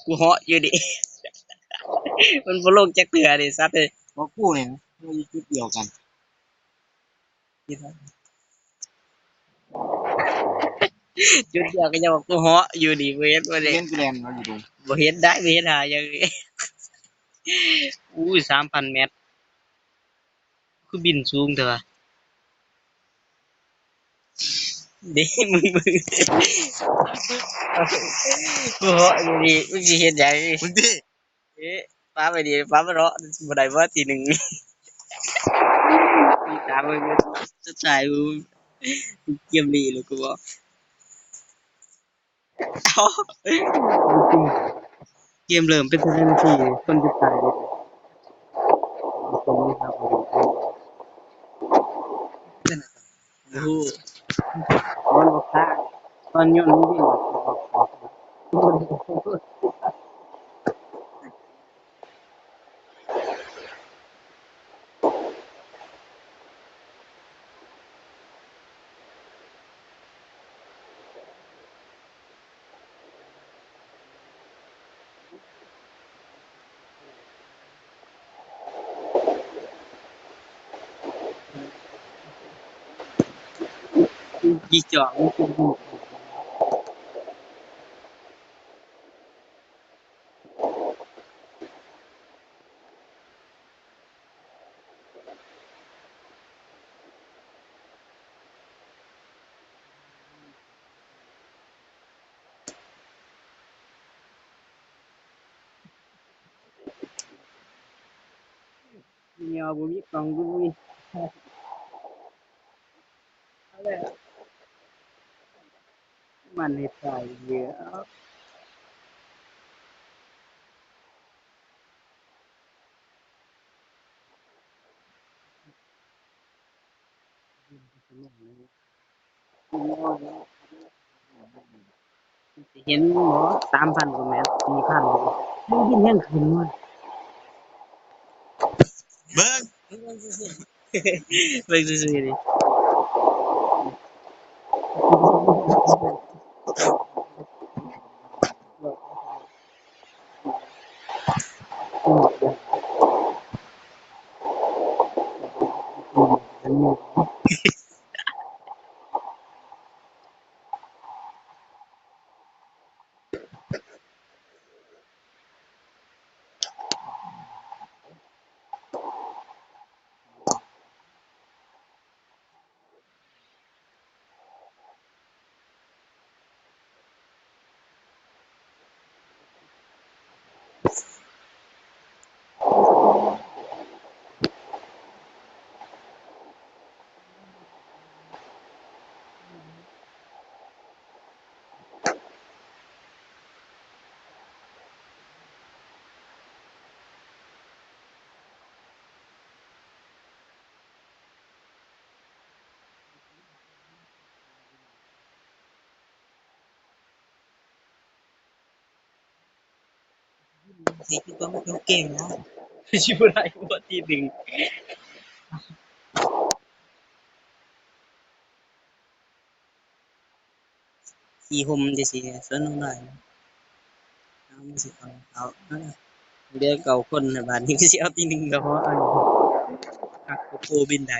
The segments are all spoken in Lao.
ກູເຫາະຢູ່ນີ້ ມັນບໍ່ລົງຈັກເທື່ອເດ້ສັດເອີຍ. ບໍ່ ກູນີ້ ເຮົາຢູ່ຈຸດດຽວກັນ ຈຸດດຽວກັນ ຍັງວ່າກູເຫາະຢູ່ນີ້ ບໍ່ເຫັນບໍ່ເດ້ ເຫັນກູແລ່ນເນາະຢູ່ດົງ ບໍ່ເຫັນໄດ້ ບໍ່ເຫັນຫາຫຍັງ. ອູ້ຍ ສາມພັນແມັດ ຄືບິນສູງແທ້ວະ ເດ້ ມຶງ ມຶງ ກູເຫາະຢູ່ນີ້ ມຶງຊິເຮັດຫຍັງ ມຶງຕິ ເອະ ປາໄປດີ ປາໄປເນາະ ບໍ່ໄດ້ບໍ່ທີໜຶ່ງ ຕິດຕາມເບິ່ງ ສຸດທ້າຍ ເກມນີ້ແລ້ວ ກູບອກ ເກມເລີ່ມເປັນເທົ່າໃດນາທີ ຄົນຕິດຕາມເດ້ ຄົນມີຄວາມ ໂອ້ໂຫ ມັນບໍ່ຄ້າງ ຕອນຍ້ອນມັນເດ້ງອອກ ອອກ ອອກ ຍອ ບໍ່ມີກອງ ບໍ່ມີ ມັນເຮັດໃສ່ເຍອະ. ເຫັນບໍ່ ສາມພັນກວ່າແມັດ ສີ່ພັນ ມັນບິນແຮງຂຶ້ນເວີ້ຍ ເບິ່ງ ເບິ່ງຊື່ໆນີ້. ຊິຄືວ່າມັນເກັ່ງນະ ຊິບໍ່ໄດ້ບໍ່ທີໜຶ່ງ. ສີຫົ່ມຈັ່ງຊີ້ ສ່ວນນ້ອຍ ເອົາ ມັນຊິເຂົ້າ ເຂົ້າ ເຫຼືອເກົ້າຄົນ ບາດນີ້ຄືຊິເອົາທີໜຶ່ງກໍພໍ ອັນ ຮັກໂກໂປບິນໄດ້.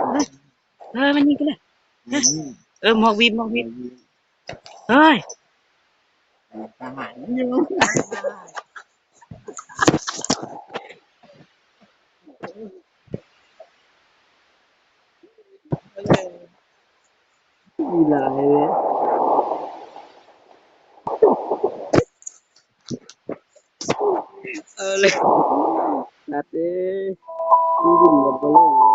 ເອີ ມັນຍິງກັນເລີຍ ເອີ ໝອກຫວີບ ໝອກຫວີບ ເຮີ້ຍ ທະຫານຢູ່. ອີຫຼາຍເດ້. ເອີເລີຍ ສັດເອີຍ ມັນບິນກັບບໍ່ລົງ.